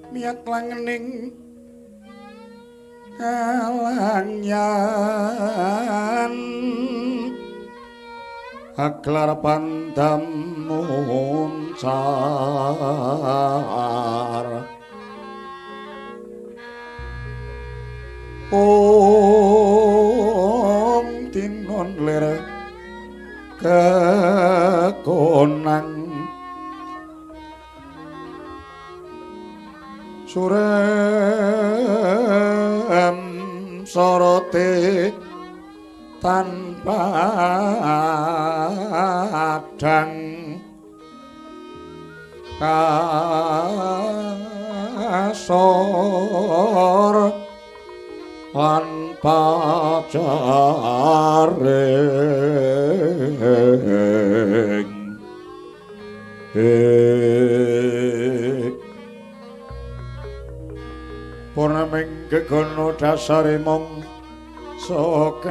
Miyat langening kalangyan aglar pandam muncar Om tinon lir kekonang surem sorote tanpa adang kasor lan pajaring purnaming gegono dasare mong sakadika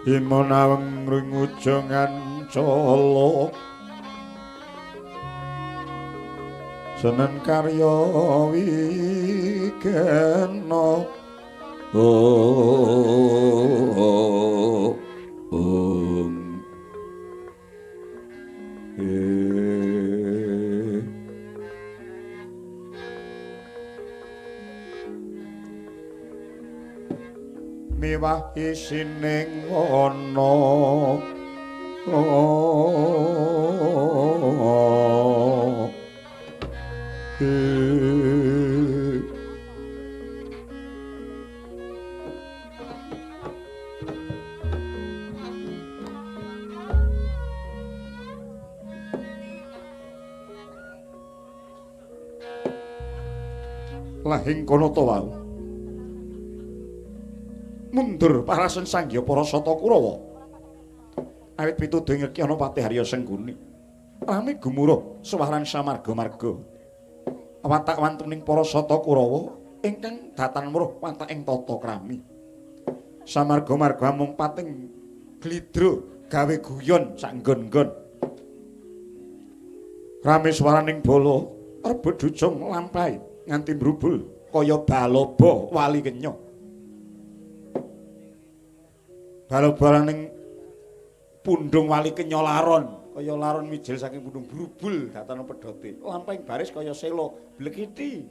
imonaweng ringujongan cala senen karya wigena om miwah isining wana Lahing kono to wau mundur parasen sangya para sata Kurawa awit pituduh ing Kyana Patih Arya Sengguni rame gumuruh swaran samarga-marga watak wantening para sata Kurawa ingkang datan muruh watak ing tata krami samarga-marga amung pating glidra gawe guyon sak nggon-nggon rame swaraning bala rebut dujung lampahe nganti mrubul kaya baloba wali kenya balobalaning pundung wali kenya laron kaya laron mijil saking pundung brubul datana pedhote lampahing baris kaya sela blekiti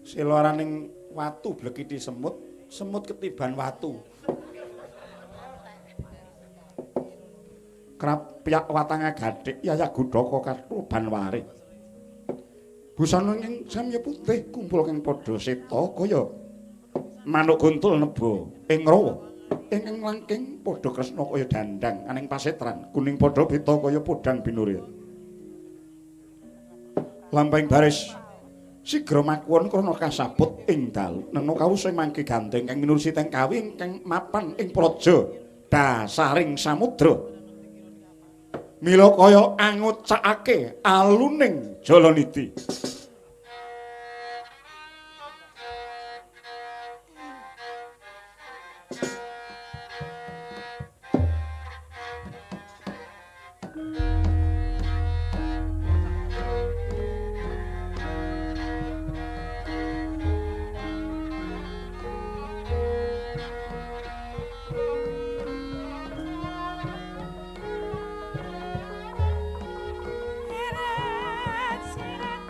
sela araning watu blekiti semut semut ketiban watu krapyak watanga gathik yayah gudaka katuban warik busana ing samya putih kumpul kang padha seta kaya manuk guntul neba ing rawa ingkang langking padha kresna kaya dandang aning pasetran kuning padha pita kaya podhang binurya lampahing baris sigra makuwon krana kasabut ing dalu nena kawusa mangke gandeng kang minurusi teng kawi ingkang mapan ing praja dasaring samudra mila kaya angucakake aluning jalanidhi. Sirat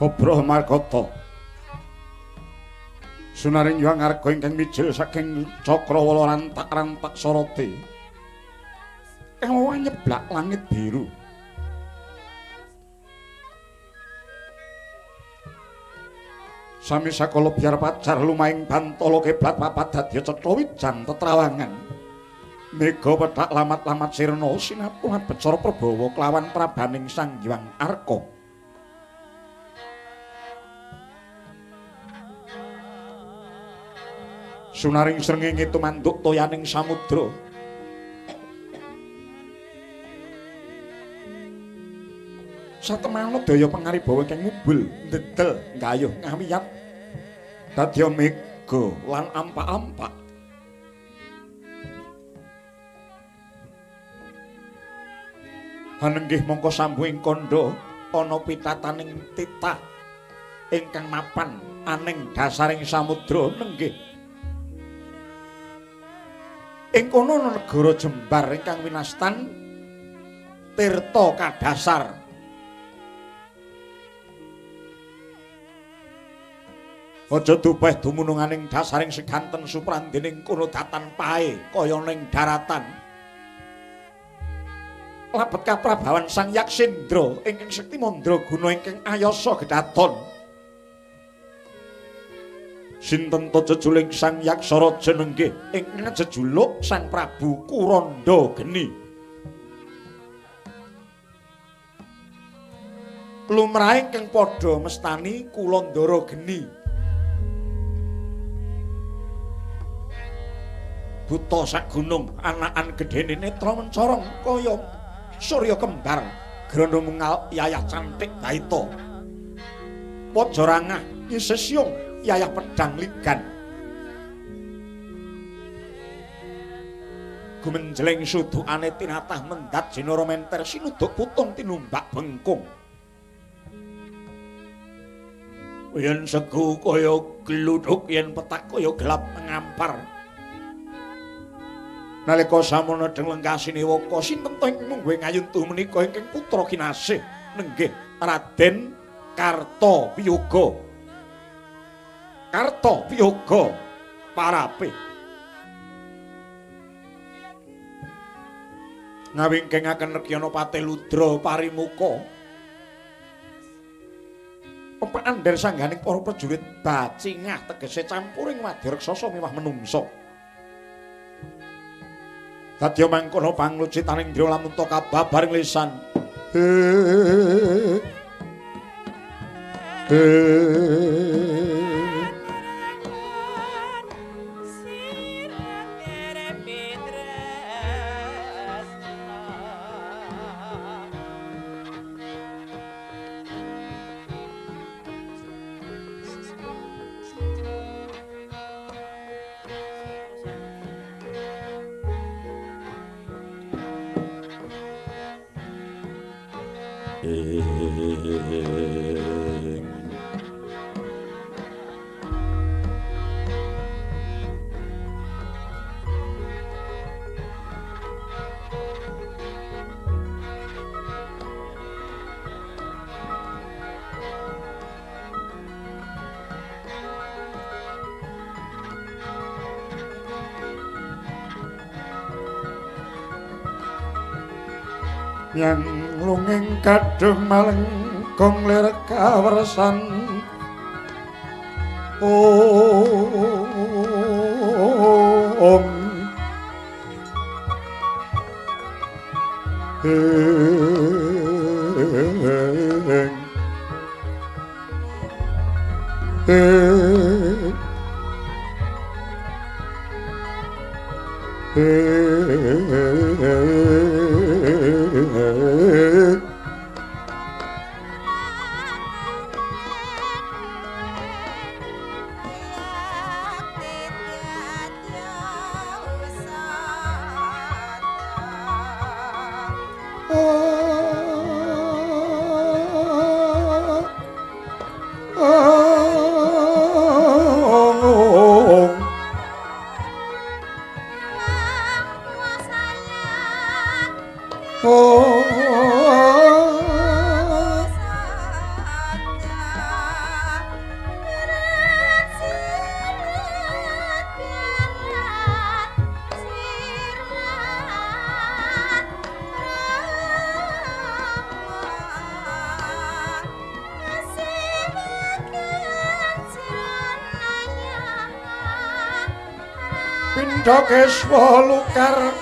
Obroh markata. Sunaring Hyang Arga ingkang mijil saking cakrawala rantak-rantak sorote. Kang nyeblak langit biru. Sami sakala biar pacar lumaing bantala keblat papat dadya cetha wijang tetrawangan. Mega pethak lamat-lamat sirna sinapungan becara prabawa kelawan prabaning Sang Hyang Arka. Sunaring srengenge tumanduk toyaning samudra. Satemana daya pangaribawa ingkang mubul ndedel nggayuh ngawiyat dadya mega lan ampak-ampak. Hanenggih mongko sambuhing kandha ana pitataning titah ingkang mapan aning dasaring samudra nenggih. Ing kono ana negara jembar ingkang winastan Tirta Kadasar. Aja dupeh dumununganing dasaring seganten suprandening kono datan pae kaya ning daratan. Labet kaprabawan Sang Yaksendra ingkang sekti mandraguna ingkang ayasa gedaton. Sinten ta jejuling Sang Yaksaraja nenggih ingkang jejuluk Sang Prabu Kuranda Geni. Lumrahe ingkang padha mestani Kulandara Geni. Buta sak gunung anakan gedhene netra mencorong kaya surya kembar grana mungal yayah cantik baita. Pajarangah nyisesyung yayah pedang ligan. Gumenjleng sudukane tinatah mendhat jinara menter sinuduk putung tinumbak bengkung. Yen segu kaya gludhuk yen petak kaya gelap ngampar. Nalika samono deng lengkasine waka sinten to ingkang mungguh ngayuntu menika ingkang putra kinasih nenggih Raden Kartowiyoga. Kartowiyoga parape. Ngawingkengaken Rekyana Patih Ludra Parimuka. Pepakan der sangganing para prajurit bacingah tegese campuring wadya raksasa miwah menungsa. Dadya mangkono panglucitaning ndra lamun ta kababaring lisan. Yang lunging kadung malengkong lir kawersan om ing Oh. Pindha keswa lukar.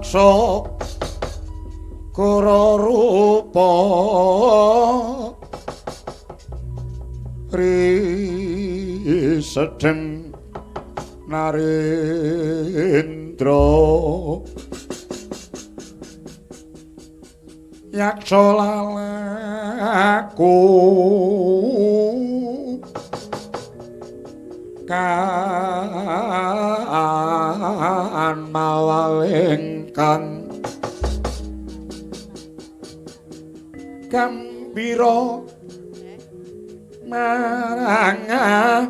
Yaksa kara rupa risedeng narendra yaksa lalaku kan mawalingkang gambira maranga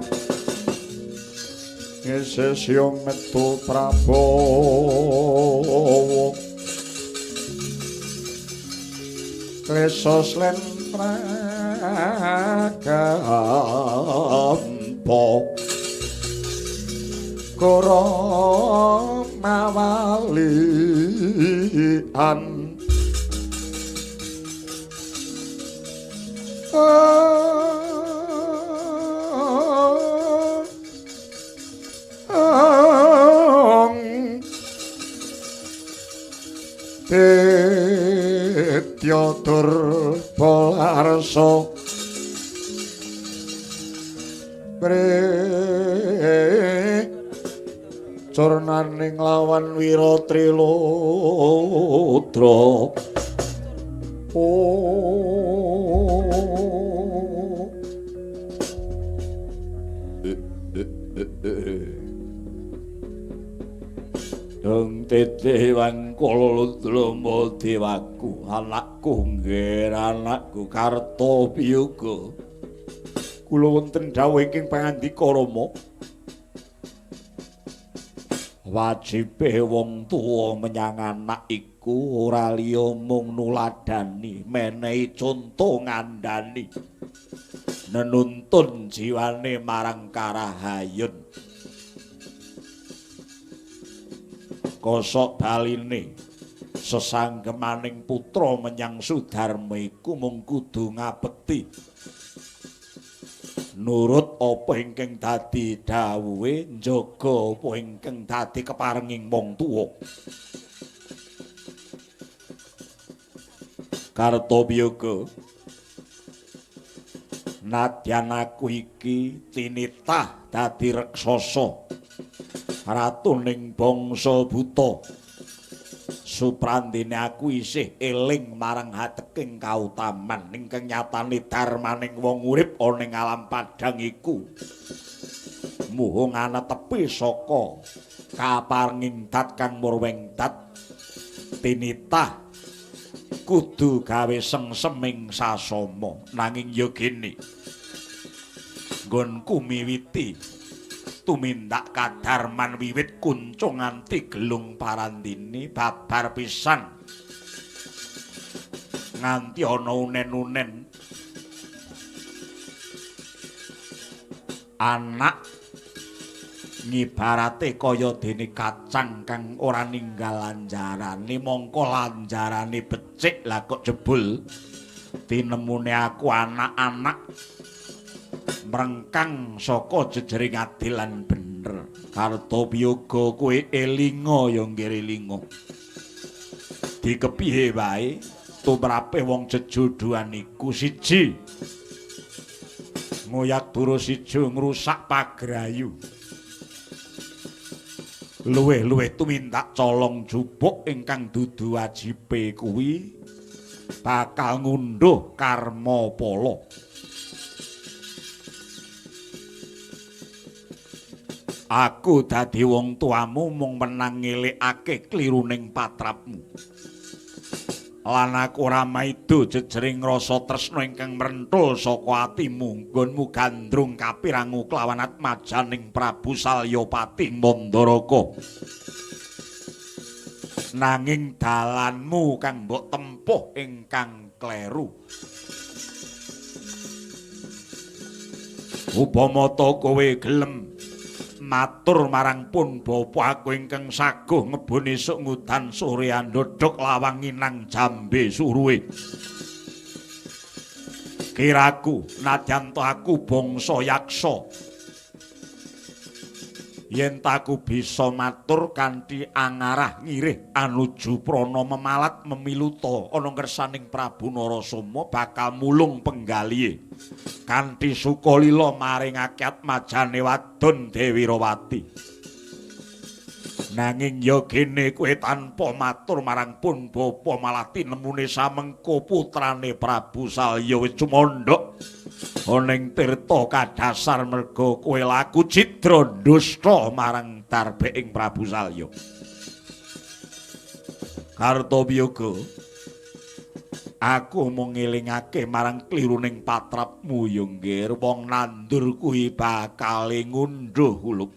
ngesesya metu Prabowo klesa slentragampa kara mawalian. Ditya Durbalarsa Curnaning lawan Wira Trilodra. Oh. Dong teteh wangkala ludrama dewaku, anakku nggih anakku Kartobiyoga. Kula wonten dawuh ingkang pangandika Rama. Wajibe wong tuwa menyang anak iku ora liya mung nuladani, menehi conto ngandhani, nenuntun jiwane marang karahayun. Kosok baline sesanggemaning putra menyang Sudarma iku mung kudu ngabekti, nurut apa ingkang dadi dawuhe, njaga apa ingkang dadi keparenging wong tuwa. Kartobiyoga, nadyan aku iki tinitah dadi reksasa ratuning bangsa buta, suprandene aku isih eling marang hateking kautaman ingkang nyatane darmaning wong urip ana ing alam padhang iku muhung anetepi saka kaparenging dat kang murwing dat. Tinitah kudu gawe sengseming sasama, nanging ya gene nggonku miwiti tumindak kadarman wiwit kuncung nganti gelung parandini babar pisan nganti ana unen-unen. Anak ngibarate kaya dene kacang kang ora ninggal lanjarane, mongko lanjarane becik lah kok jebul tinemune aku anak-anak mrengkang saka jejering adil lan bener. Kartobiyoga, kowe elinga ya nggih elinga. Dikepiye wae tumrape wong jejodhoan iku siji ngoyak dura siji ngrusak pagrayu. Luwih-luwih tumindak colong jupuk ingkang dudu wajibe kuwi bakal ngunduh karma pala. Aku dadi wong tuamu mung menang ngelekake kliruning patrapmu. Lan aku ora maido jejering rasa tresna ingkang mrenthul saka atimu nggonmu gandrung kapirangu kelawan atmajaning Prabu Salyapati Mandaraka. Nanging dalanmu kang mbok tempuh ingkang kleru. Upama ta kowe gelem matur marang pun bapa aku ingkang saguh ngebon esuk ngudan sore andhodhok lawang nginang jambe suruhe. Kiraku nadyan ta aku bangsa yaksa, yen taku bisa matur kanthi angarah ngirih anuju prana memalat memiluta ana ngersaning Prabu Narasoma bakal mulung penggalihe kanthi sukalila maringake atmajane wadon Dewi Rawati. Nanging ya gene kowe tanpa matur marang pun bapa malah tinemune samengko putrane Prabu Salya wis cumandhak ana ing tirta kadasar merga kowe laku cidra dusta marang darbeking Prabu Salya. Kartowiyoga, aku mung ngelingake marang kliruning patrapmu ya nggir, wong nandur kuwi bakal ngunduh ulup.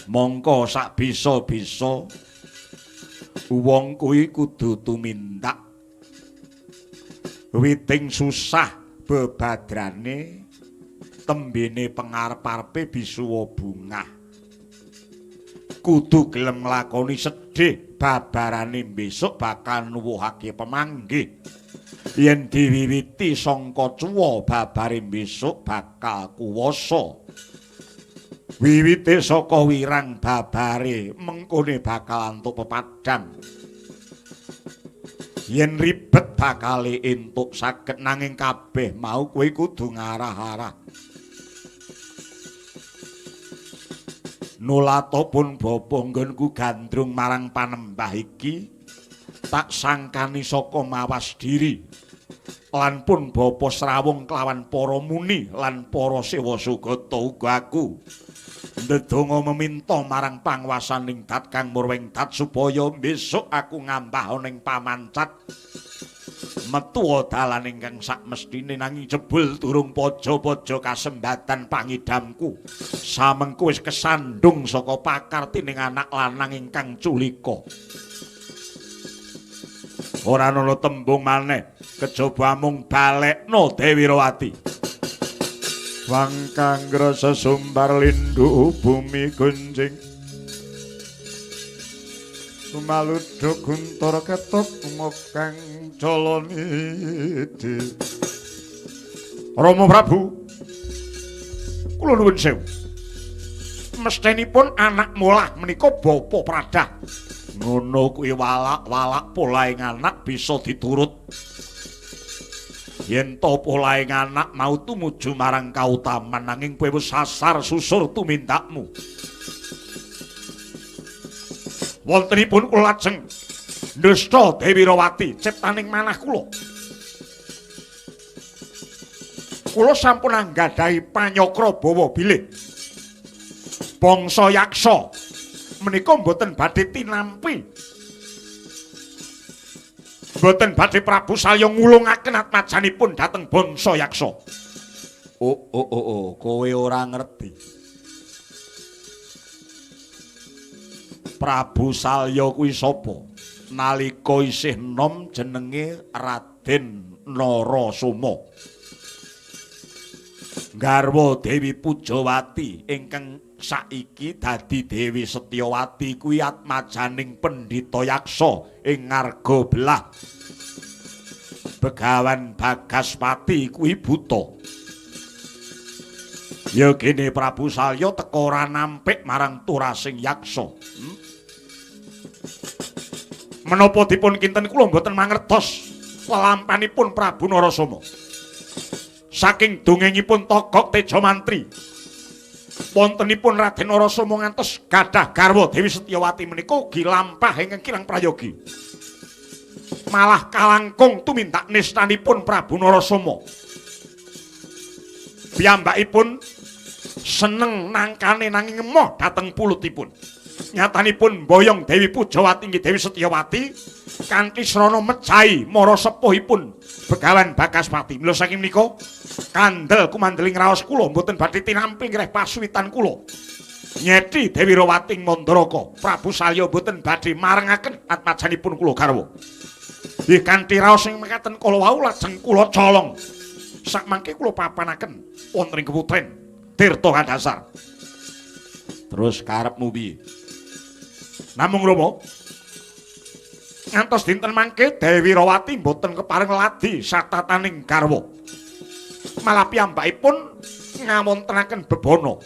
Mongko sak bisa-bisa wong kuwi kudu tumindak witing susah bebadrane tembene pengarep-arepe bisuwa bungah. Kudu gelem nglakoni sedih babarane besok bakal nuwuhake pemanggih. Yen diwiwiti sangka cuwa babare besok bakal kuwasa. Wiwite saka wirang babare mengkone bakal antuk pepadang. Yen ribet bakale entuk saged, nanging kabeh mau kowe kudu ngarah-arah. Nulato pun bapa nggonku gandrung marang panembah iki tak sangkani saka mawas diri. Lan pun bapa srawung kelawan para muni lan para sewa sugata uga aku ndedonga meminta marang panguwasaning dat kang murwing dat supaya besok aku ngambah ana ing pamancat metu dalan ingkang sakmestine, nanging jebul durung paja-paja kasembatan pangidamku samengko wis kesandung saka pakartining anak lanang ingkang culika. Ora ana tembung maneh kejaba amung balekno Dewi Rawati. Wangkang grasa sumbar lindu bumi gunjing, sumaluduk guntur ketuk mokang jalaniti. Rama Prabu, kula nuwun sewu. Mestinipun anak mulah menika bapa pradah. Ngono kuwi walak-walak polahing anak bisa diturut. Yen to polahing anak mau tumuju marang kautaman, nanging kowe wis sasar susur tumindakmu. Wontenipun kula lajeng ndesta Dewi Rawati ciptaning manah kula. Kula sampun anggadhahi panyakra bawa bilih bangsa yaksa menika mboten badhe tinampi, mboten badhe Prabu Salya ngulungaken atmajanipun dhateng bangsa yaksa. Oh oh oh oh, kowe ora ngerti. Prabu Salya kuwi sapa? Nalika isih nom jenenge Raden Narasoma. Garwa Dewi Pujawati ingkang saiki dadi Dewi Setyawati kuwi atmajaning pendhita yaksa ing ngarga belah. Begawan Bagaspati kuwi buta. Ya kene Prabu Salya teka ora nampik marang turasing yaksa. Menapa dipun kinten kula mboten mangertos lelampanipun Prabu Narasoma. Saking dongengipun Togok Tejamantri Wontenipun Raden Narasoma ngantos gadah garwa Dewi Setyawati menika ugi lampah ingkang kirang prayogi. Malah kalangkung tumindak nistanipun Prabu Narasoma. Piyambakipun seneng nangkane nanging emoh dhateng pulutipun. Nyatanipun boyong Dewi Pujawati inggih Dewi Setyawati kanthi srana mejahi mara sepuhipun Begawan Bagaspati. Mila saking menika kandel kumandeling raos kula mboten badhe tinampi ngreh pasuwitan kula. Nyeti Dewi Rawati ing Mandaraka, Prabu Salya mboten badhe marengaken atmajanipun kula garwa. Nggih kanthi raos ing mekaten kala wau lajeng kula colong. Sakmangke kula papanaken wonten ing keputren Tirta Kadasar. Terus karepmu piye? Namung Rama, ngantos dinten mangke Dewi Rawati mboten kepareng ladi satataning garwa. Malah piyambakipun ngawontenaken bebana.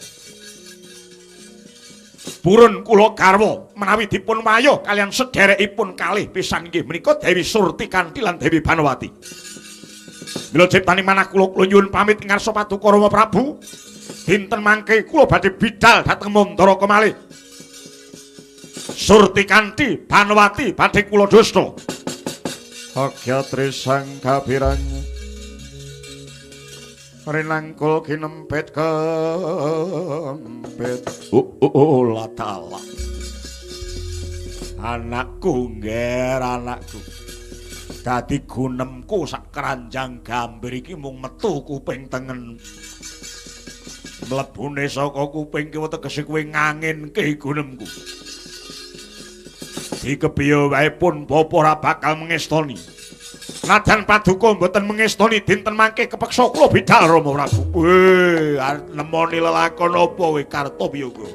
Purun kula garwa menawi dipun wayuh kaliyan sederekipun kalih pisan inggih menika Dewi Surti Kanthi lan Dewi Banowati. Mila ciptaning manah kula kula nyuwun pamit ing ngarsa paduka Rama Prabu. Dinten mangke kula badhe bidal dhateng Mandaraka malih. Surti Kanthi Banowati badhe kula dusta. Agya trisang kabiran rinangkul kinempit kempit. Oh, latala. Anakku ngger anakku. Dadi gunemku sak keranjang gambir iki mung metu kuping tengen. Mlebune saka kuping kiwa tegese kowe nganginke gunemku. Dikepiye wae pun bapa ora bakal mengestoni. Najan paduka mboten mengestoni dinten mangke kepeksa kula bidal Rama Prabu. Weh, arep nemoni lelakon apa kowe Kartowiyoga?